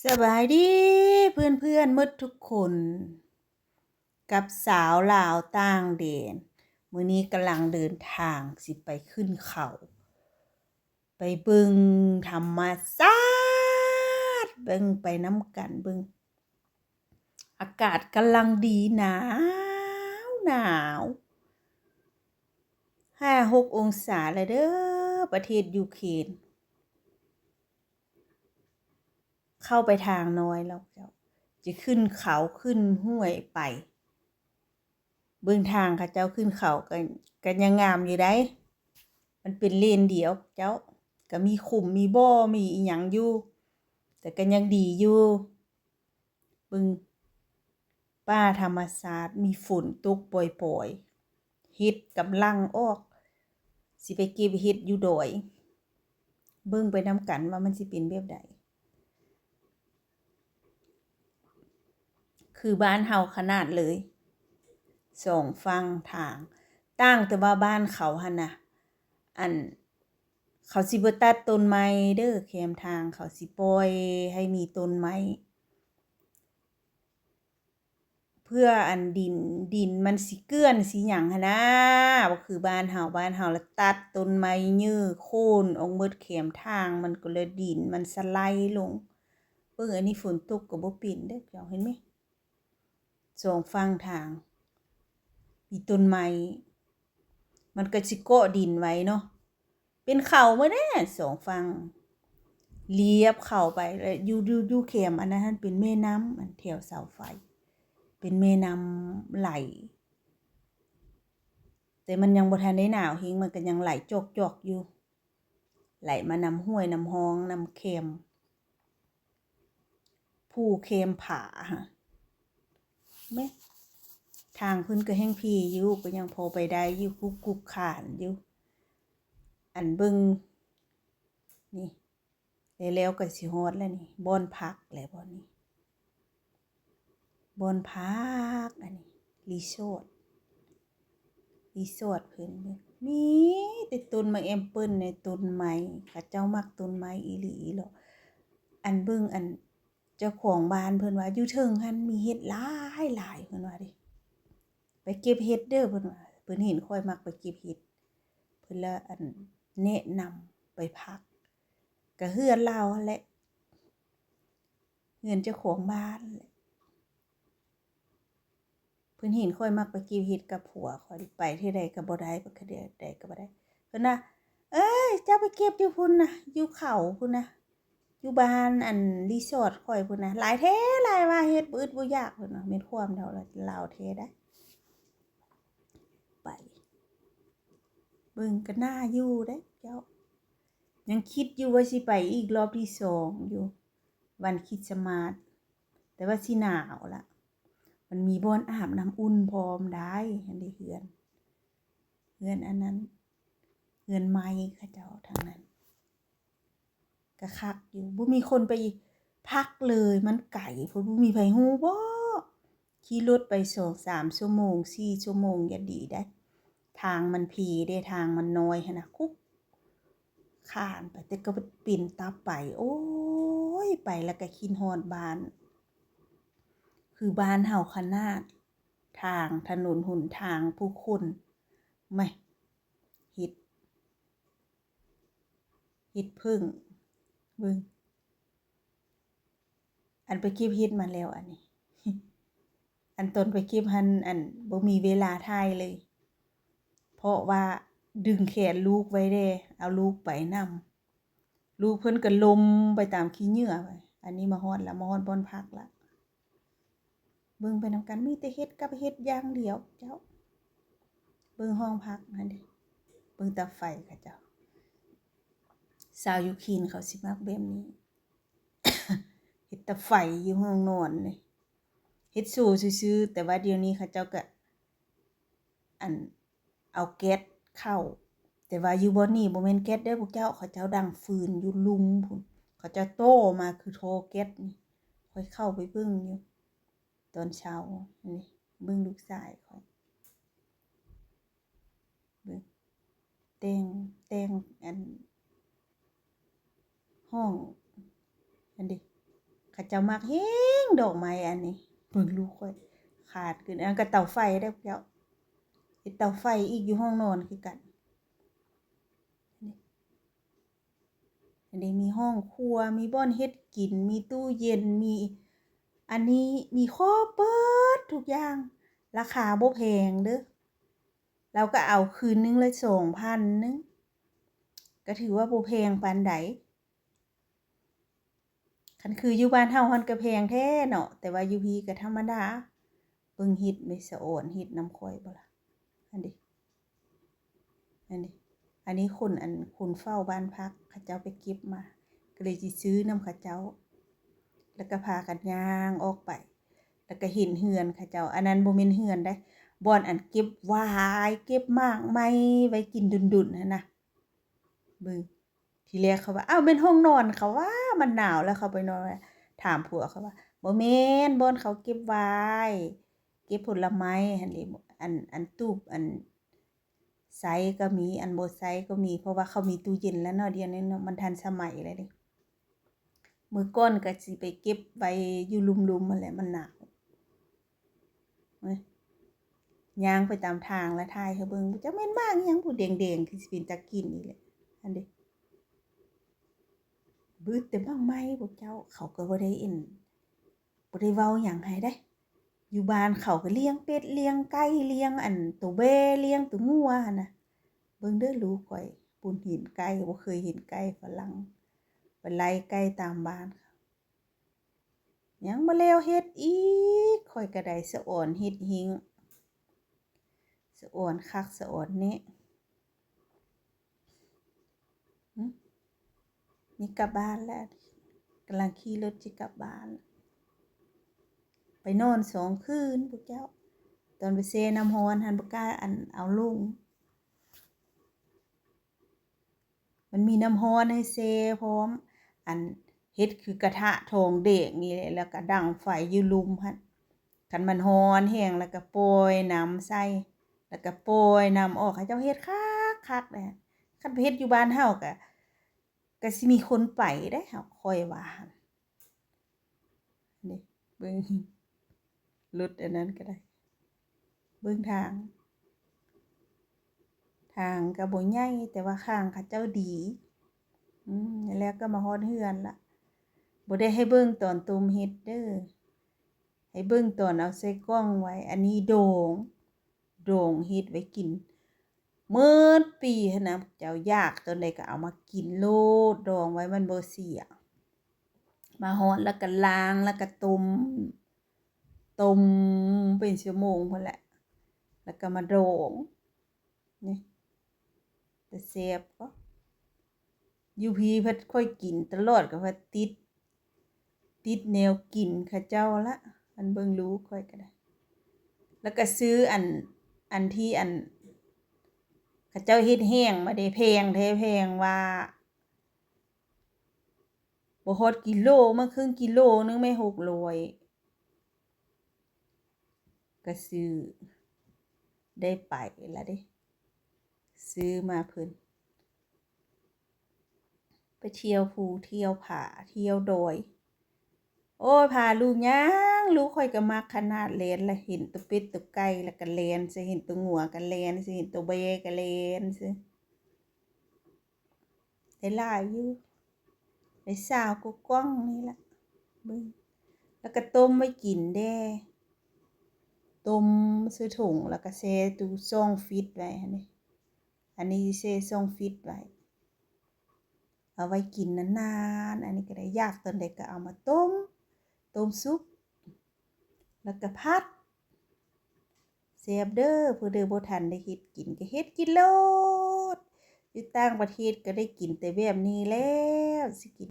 ສະບາຍດີເພື່ອນໆໝົດທຸກຄົນ ກັບສາວລາວຕ່າງແດນ. ມື້ນີ້ກຳລັງເດີນທາງຊິໄປຂຶ້ນເຂົາ ໄປເບິ່ງທຳມະຊາດ ເບິ່ງໄປນຳກັນເບິ່ງ. ອາກາດກຳລັງດີ ໜາວໆ ຫ້າຫົກອົງສາແລ້ວເດີ ປະເທດຢູເຄນ. ເຂົ້າໄປທາງນ້ອຍແລ້ວເຈົ້າ ຈະຂຶ້ນເຂົາຂຶ້ນຫ້ວຍໄປ. ເບິ່ງທາງເຂົາເຈົ້າຂຶ້ນເຂົາກໍ ກໍຍັງງາມຢູ່ໃດ໋ ມັນເປັນເລນດຽວເຈົ້າ ກໍມີຂຸມມີບໍ່ມີອີ່ຫຍັງຢູ່ ແຕ່ກໍຍັງດີຢູ່. ເບິ່ງ ປ່າທຳມະຊາດ ມີຝົນຕົກປ່ອຍໆ ເຫັດກຳລັງອອກ ຊິໄປເກັບເຫັດຢູ່ດອຍ. ເບິ່ງໄປນຳກັນວ່າມັນຊິເປັນແບບໃດ ຄືບ້ານເຮົາຂະໜາດເລີຍ ສອງຝັ່ງທາງ. ຕ່າງແຕ່ວ່າບ້ານເຂົາຫັ້ນນະ ອັນ ເຂົາຊິບໍ່ຕັດຕົ້ນໄມ້ເດີ ແຄມທາງ ເຂົາຊິປ່ອຍໃຫ້ມີຕົ້ນໄມ້ ເພື່ອອັນດິນ ດິນມັນຊິເກື້ອນຊິຫຍັງຫັ້ນນາ. ບໍ່ຄືບ້ານເຮົາ ບ້ານເຮົາລະຕັດຕົ້ນໄມ້ເຍີໂຄ່ນອອກໝົດແຄມທາງ ມັນກໍເລີຍ ດິນມັນສະໄລລົງ. ເບິ່ງ ອັນນີ້ຝົນຕົກກໍບໍ່ເປັນເດີ ເຈົ້າເຫັນໄໝ? ສອງຝັ່ງທາງ ມີຕົ້ນໄມ້ ມັນກໍຊິເກາະດິນໄວ້ເນາະ. ເປັນເຂົາໝົດເດ້ ສອງຝັ່ງ ລຽບເຂົ້າໄປ ແລ້ວຢູ່ ຢູ່ ຢູ່ແຄມອັນນັ້ນຫັ້ນ ເປັນແມ່ນ້ຳ ອັນແຖວເສົາໄຟ ເປັນແມ່ນ້ຳໄຫຼ. ແຕ່ມັນຍັງບໍ່ທັນໄດ້ໜາວເຮງ ມັນກໍຍັງໄຫຼຈອກໆຢູ່ ໄຫຼມານຳຫ້ວຍນຳຮ່ອງນຳແຄມ ພູແຄມຜາຫັ້ນ ແມ່ນ ທາງເພິ່ນກໍແຮ່ງພີຢູ່ ກໍຍັງພໍໄປໄດ້ຢູ່ ຄຸກຄຸກຄານຢູ່. ອັນເບິ່ງນີ້ ແລ້ວໆກໍຊິຮອດແລ້ວນີ້ ບ່ອນພັກແລ້ວບ່ອນນີ້ ບ່ອນພັກ ອັນນີ້ຣີສອດ ຣີສອດເພິ່ນ ມີແຕ່ຕົ້ນໝາກແອມເປິ້ນ ແນ່ ຕົ້ນໄມ້ ເຂົາເຈົ້າມັກຕົ້ນໄມ້ອີ່ຫຼີເລາະ. ອັນເບິ່ງ ອັນເຈົ້າຂອງບ້ານເພິ່ນວ່າ ຢູ່ເທິງຫັ້ນມີເຫັດຫຼາຍໆ ເພິ່ນວ່າເດ້ ໄປເກັບເຫັດເດີ ເພິ່ນວ່າ ເພິ່ນເຫັນຂ້ອຍມັກໄປເກັບເຫັດ ເພິ່ນລະ ອັນ ແນະນຳໄປພັກ ກະເຮືອນລາວຫັ້ນແຫຼະ ເຮືອນເຈົ້າຂອງບ້ານແຫຼະ. ເພິ່ນເຫັນຂ້ອຍມັກໄປເກັບເຫັດກັບຜົວຂ້ອຍ ໄປເທື່ອໃດກໍບໍ່ໄດ້ ໄປເທື່ອໃດກໍບໍ່ໄດ້. ເພິ່ນວ່າ ເອີຍ ເຈົ້າໄປເກັບຢູ່ພຸ້ນນະ ຢູ່ເຂົາພຸ້ນນະ ຢູ່ບ້ານ ອັນ ຣີສອດຂ້ອຍພຸ້ນນະ ຫຼາຍແທ້ຫຼາຍວ່າ ເຫັດບໍ່ອຶດບໍ່ຢາກ ເພິ່ນວ່າ. ແມ່ນຄວາມລາວແທ້ໄດ໋ ໄປເບິ່ງກໍໜ້າຢູ່ເດ້ເຈົ້າ. ຍັງຄິດຢູ່ວ່າຊິໄປອີກລອບທີສອງຢູ່ ວັນຄຣິດສະມາດ ແຕ່ວ່າຊິໜາວລະ. ມັນມີບ່ອນອາບນ້ຳອຸ່ນພ້ອມໄດ໋ ຫັ້ນເດ້ ເຮືອນ ເຮືອນອັນນັ້ນ ເຮືອນໃໝ່ເຂົາເຈົ້າທາງນັ້ນ ກະຄັກຢູ່ ບໍ່ມີຄົນໄປພັກເລີຍ ມັນໄກພຸ້ນ ບໍ່ມີໃຜຮູ້ບໍ? ຂີ່ລົດໄປສອງສາມຊົ່ວໂມງ ສີ່ຊົ່ວໂມງ ຢ່າດີໄດ໋ ທາງມັນພີເດ້ ທາງມັນນ້ອຍຫັ້ນນະ ຄຸກຄານໄປ ແຕ່ກໍເປັນຕາໄປ. ໂອ້ຍ ໄປແລ້ວກໍຄິດຮອດບ້ານ ຄືບ້ານເຮົາຂະໜາດ ທາງຖະໜົນຫົນທາງ ຜູ້ຄົນ ແມະ ເຫັດ ເຫັດເຜິ້ງ ເບິ່ງ ອັນໄປເກັບເຫັດມາແລ້ວ ອັນນີ້ ອັນຕອນໄປເກັບຫັ້ນ ອັນບໍ່ມີເວລາຖ່າຍເລີຍ ເພາະວ່າດຶງແຂນລູກໄວ້ແດ່ ເອົາລູກໄປນຳ ລູກເພິ່ນກໍລົມໄປຕາມຂີ້ເຫຍື້ອໄປ. ອັນນີ້ມາຮອດລະ ມາຮອດບ່ອນພັກລະ ເບິ່ງໄປນຳກັນ ມີແຕ່ເຫັດກັບເຫັດຢ່າງດຽວເຈົ້າ. ເບິ່ງຫ້ອງພັກຫັ້ນເດ ເບິ່ງເຕົາໄຟເຂົາເຈົ້າ ຊາວຢູເຄຣນເຂົາຊິມັກແບບນີ້ ເຮັດເຕົາໄຟຢູ່ຫ້ອງນອນເດ ເຮັດໂຊຊື່ໆ ແຕ່ວ່າດຽວນີ້ເຂົາເຈົ້າກະ ອັນ ເອົາແກັສເຂົ້າ ແຕ່ວ່າຢູ່ບ່ອນນີ້ບໍ່ແມ່ນແກັສເດີພວກເຈົ້າ ເຂົາເຈົ້າດັງຟືນຢູ່ລຸ່ມພຸ້ນ ເຂົາເຈົ້າຕໍ່ມາຄືທໍ່ແກັສນີ້ ຂ້ອຍເຂົ້າໄປເບິ່ງຢູ່ຕອນເຊົ້ານີ້ ເບິ່ງລູກຊາຍຂ້ອຍ ເບິ່ງ ແຕ່ງ ແຕ່ງອັນ ຫ້ອງ ອັນເດ ເ ເຂົາເຈົ້າມັກແຮງດອກໄມ້ອັນນີ້. ເບິ່ງລູກຂ້ອຍ ຂາດຂຶ້ນ. ອັນນັ້ນກໍເຕົາໄຟເດ້ພວກເຈົ້າ. ເຮັດເຕົາໄຟອີກຢູ່ຫ້ອງນອນຄືກັນ. ອັນນີ້ມີຫ້ອງຄົວ ມີບ່ອນເຮັດກິນ ມີຕູ້ເຢັນ ມີອັນນີ້ ມີຄົບເບິດທຸກຢ່າງ. ລາຄາບໍ່ແພງເດີ້. ລາວກໍເອົາຄືນໜຶ່ງລະສອງພັນໜຶ່ງ ກໍຖືວ່າບໍ່ແພງປານໃດ. ຄັນຄືຢູ່ບ້ານເຮົາຫັ້ນກໍແພງແທ້ເນາະ ແຕ່ວ່າຢູ່ພີ້ກໍທຳມະດາ. ເບິ່ງເຫັດແມ່ສະອອນເຮັດນຳຂ້ອຍບໍ່ລະ? ຫັ້ນເດ ຫັ້ນເດ. ອັນນີ້ຄົນ ອັນ ຄົນເຝົ້າບ້ານພັກ ເຂົາເຈົ້າໄປເກັບມາ ກໍເລີຍຊິຊື້ນຳເຂົາເຈົ້າ. ແລ້ວກໍພາກັນຍ່າງອອກໄປ ແລ້ວກໍເຫັນເຮືອນເຂົາເຈົ້າ. ອັນນັ້ນບໍ່ແມ່ນເຮືອນໃດ ບ່ອນອັນເກັບຫວາຍ ເກັບໝາກໄມ້ໄວ້ກິນດົນໆຫັ້ນນະ. ເບິ່ງ ທີແລກເຂົາວ່າ ອ້າວ ແມ່ນຫ້ອງນອນເຂົາຫວາ ມັນໜາວ ແລ້ວເຂົາໄປນອນ. ຖາມຜົວເຂົາວ່າ ບໍ່ແມ່ນ ບ່ອນເຂົາເກັບຫວາຍ ເກັບຜົນລະໄມ້ຫັ້ນເດ. ອັນ ອັນຕູບ ອັນໃຊ້ກໍມີ ອັນບໍ່ໃຊ້ກໍມີ ເພາະວ່າເຂົາມີຕູ້ເຢັນແລ້ວເນາະ ດຽວນີ້ເນາະ ມັນທັນສະໄໝແລ້ວເດ. ມື້ກ່ອນກໍຊິໄປເກັບໄວ້ຢູ່ລຸ່ມໆຫັ້ນແຫຼະ ມັນໜາວ. ຍ່າງໄປຕາມທາງລະຖ່າຍໃຫ້ເບິ່ງ ຈັກແມ່ນໝາກອີ່ຫຍັງພຸ້ນ ແດງໆ ຄືຊິເປັນຕາກິນນີ້ແຫຼະ. ຫັ້ນເດ ບຶດແຕ່ໝາກໄມ້ພວກເຈົ້າ. ເຂົາກໍບໍ່ໄດ້ ອັນ ບໍ່ໄດ້ເວົ້າຫຍັງໃຫ້ເດ້. ຢູ່ບ້ານເຂົາກໍລ້ຽງເປັດ ລ້ຽງໄກ່ ລ້ຽງອັນໂຕແບ້ ລ້ຽງໂຕງົວຫັ້ນນະ. ເບິ່ງເດີ້ ລູກຂ້ອຍປຸ້ນເຫັນໄກ່ ບໍ່ເຄີຍເຫັນໄກ່ຝຣັ່ງ ໄປໄລ່ໄກ່ຕາມບ້ານເຂົາ. ຍັງບໍ່ແລ້ວເຮັດອີກ ຂ້ອຍກໍໄດ້. ສະອອນເຮັດຫິ້ງ ສະອອນຄັກສະອອນແນ່. ຫຶ ນີ້ກັບບ້ານແລ້ວ ກຳລັງຂີ່ລົດຊິກັບບ້ານ. ໄປນອນສອງຄືນພວກເຈົ້າ. ຕອນໄປແຊ່ນ້ຳຮ້ອນຫັ້ນບໍ່ກ້າ ອັນ ເອົາລົງ. ມັນມີນ້ຳຮ້ອນໃຫ້ແຊ່ພ້ອມ ອັນ ເຮັດຄືກະທະທອງແດງນີ້ແຫຼະ ແລ້ວກໍດັງໄຟຢູ່ລຸ່ມຫັ້ນ. ຄັນມັນຮ້ອນແຮງແລ້ວກໍປ່ອຍນ້ຳໃສ່ ແລ້ວກໍປ່ອຍນ້ຳອອກ. ເຂົາເຈົ້າເຮັດຄັກໆເດ້. ຄັນໄປເຮັດຢູ່ບ້ານເຮົາກໍ ກໍຊິມີຄົນໄປເດ້ ເຮົາ ຂ້ອຍວ່າຫັ້ນ. ນີ້ ເບິ່ງ ລົດອັນນັ້ນກໍໄດ້ ເບິ່ງທາງ ທາງກໍບໍ່ໃຫຍ່ ແຕ່ວ່າທາງເຂົາເຈົ້າດີ. ອືມ ແລ້ວກໍມາຮອດເຮືອນລະ. ບໍ່ໄດ້ໃຫ້ເບິ່ງຕອນຕົ້ມເຫັດເດີ້ ໃຫ້ເບິ່ງຕອນເອົາໃສ່ກ່ອງໄວ້. ອັນນີ້ດອງ ດອງເຮັດໄວ້ກິນໝົດປີຫັ້ນນະ. ເຈົ້າຢາກຕອນໃດກໍເອົາມາກິນໂລດ ດອງໄວ້ມັນບໍ່ເສຍ. ມາຮອດແລ້ວກໍລ້າງ ແລ້ວກໍຕົ້ມ ຕົ້ມເປັນຊົ່ວໂມງພຸ້ນແຫຼະ ແລ້ວກໍມາດອງ. ນີ້ ແຕ່ແຊບເນາະ. ຢູ່ພີ້ພັດຂ້ອຍກິນຕະຫຼອດ ກໍວ່າຕິດ ຕິດແນວກິນເຂົາເຈົ້າລະ. ອັນເບິ່ງລູກຂ້ອຍກໍໄດ້ ແລ້ວກໍຊື້ອັນ ອັນທີ່ອັນ ເຂົາເຈົ້າເຮັດແຫ້ງມາເດ້ ແພງແທ້ ແພງວ່າບໍ່ຮອດກິໂລ ມັນເຄິ່ງກິໂລໜຶ່ງແມ່ ຫົກຮ້ອຍ ກໍຊື້ ໄດ້ໄປລະເດ້ ຊື້ມາເພິ່ນ ໄປທ່ຽວພູທ່ຽວຜາທ່ຽວດອຍ. ໂອ້ຍ ພາລູກຍ່າງ ລູກຂ້ອຍກໍມັກຂະໜາດ ແລ່ນລະເຫັນໂຕເປັດໂຕໄກ່ ລະກໍແລ່ນໃສ່ ເຫັນໂຕງົວກໍແລ່ນໃສ່ ເຫັນໂຕແບ້ກໍແລ່ນໃສ່. ໄດ້ຫຼາຍຢູ່ ໄດ້ຊາວກວ່າກ່ອງນີ້ລະ ເບິ່ງ. ແລ້ວກໍຕົ້ມໄວ້ກິນແດ່ ຕົ້ມໃສ່ຖົງ ແລ້ວກໍແຊ່ຕູ້ຊ່ອງຟຣີດໄວ້ຫັ້ນເດ. ອັນນີ້ແຊ່ຊ່ອງຟຣີດໄວ້ ເອົາໄວ້ກິນນານໆ. ອັນນີ້ກໍໄດ້ ຢາກຕອນໃດກໍເອົາມາຕົ້ມ ຕົ້ມຊຸບ ແລ້ວກໍຜັດ. ແຊບເດີ້ ຜູ້ໃດບໍ່ທັນໄດ້ເຮັດກິນກໍເຮັດກິນໂລດ. ຢູ່ຕ່າງປະເທດກໍໄດ້ກິນແຕ່ແບບນີ້ແລ້ວ ຊິກິນ